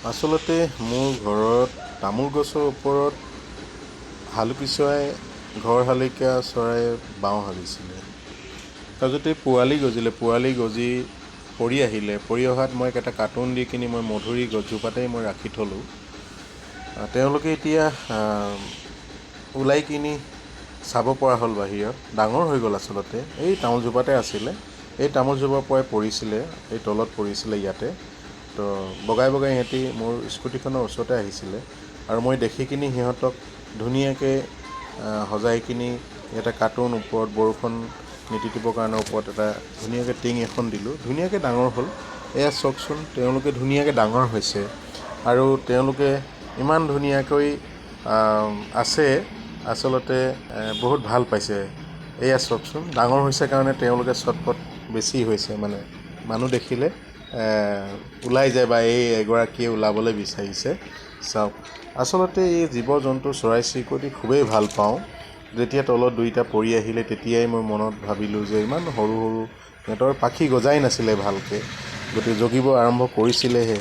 আচলতে মোৰ ঘৰত তামোল গছৰ ওপৰত শালিকী চৰাই, ঘৰশালিকা চৰায়ে বাহ সাজিছিলে। তাৰপিছতে পোৱালি গজিলে, পোৱালি গজি পৰি আহিলে। পৰি অহাত মই এটা কাৰ্টুন দি কিনি মই মধুৰি গছজোপাতেই মই ৰাখি থ'লোঁ। তেওঁলোকে এতিয়া ওলাই কিনি চাব পৰা হ'ল বাহিৰত। ডাঙৰ হৈ গ'ল আচলতে। এই তামোলজোপাতে আছিলে, এই তামোলজোপাৰ পৰাই পৰিছিলে, এই তলত পৰিছিলে ইয়াতে। তো বগাই বগাই সিহঁতি মোৰ স্কুটিখনৰ ওচৰতে আহিছিলে আৰু মই দেখি কিনি সিহঁতক ধুনীয়াকৈ সজাই কিনি এটা কাৰ্টুন ওপৰত বৰষুণ নিতিতিবৰ কাৰণে ওপৰত এটা ধুনীয়াকৈ টিং এখন দিলোঁ। ধুনীয়াকৈ ডাঙৰ হ'ল। এয়া চাওকচোন, তেওঁলোকে ধুনীয়াকৈ ডাঙৰ হৈছে আৰু তেওঁলোকে ইমান ধুনীয়াকৈ আছে। আচলতে বহুত ভাল পাইছে। এয়া চাওকচোন, ডাঙৰ হৈছে কাৰণে তেওঁলোকে চটপট বেছি হৈছে, মানে মানুহ দেখিলে ওলাই যায় বা এই এগৰাকীয়ে ওলাবলৈ বিচাৰিছে। চাওক, আচলতে এই জীৱ জন্তু, চৰাই চিৰিকটি খুবেই ভাল পাওঁ। যেতিয়া তলত দুইটা পৰি আহিলে, তেতিয়াই মই মনত ভাবিলোঁ যে ইমান সৰু সৰু, সিহঁতৰ পাখি গজাই নাছিলে ভালকৈ, গতিকে জগিব আৰম্ভ কৰিছিলেহে,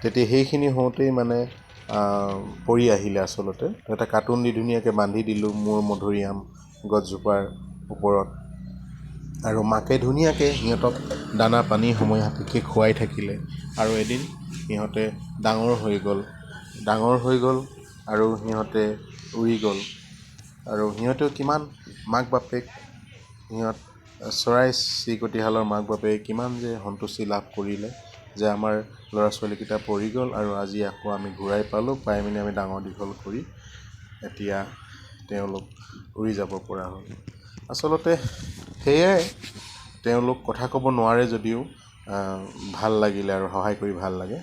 তেতিয়া সেইখিনি হওঁতেই মানে পৰি আহিলে। আচলতে এটা কাৰ্টুন দি ধুনীয়াকৈ বান্ধি দিলোঁ মোৰ মধুৰিআম গছজোপাৰ ওপৰত আৰু মাকে ধুনীয়াকৈ সিহঁতক দানা পানী সময় সাপেক্ষে খুৱাই থাকিলে আৰু এদিন সিহঁতে ডাঙৰ হৈ গ'ল, ডাঙৰ হৈ গ'ল আৰু সিহঁতে উৰি গ'ল। আৰু সিহঁতেও কিমান মাক বাপেক, সিহঁত চৰাই চিৰিকটিহালৰ মাক বাপেকে কিমান যে সন্তুষ্টি লাভ কৰিলে যে আমাৰ ল'ৰা ছোৱালীকেইটা পৰি গ'ল আৰু আজি আকৌ আমি ঘূৰাই পালোঁ, পাই মেলি আমি ডাঙৰ দীঘল কৰি এতিয়া তেওঁলোক উৰি যাব পৰা হ'ল। আচলতে সেয়াই, তেওঁলোক কথা ক'ব নোৱাৰে যদিও ভাল লাগিলে আৰু সহায় কৰি ভাল লাগে।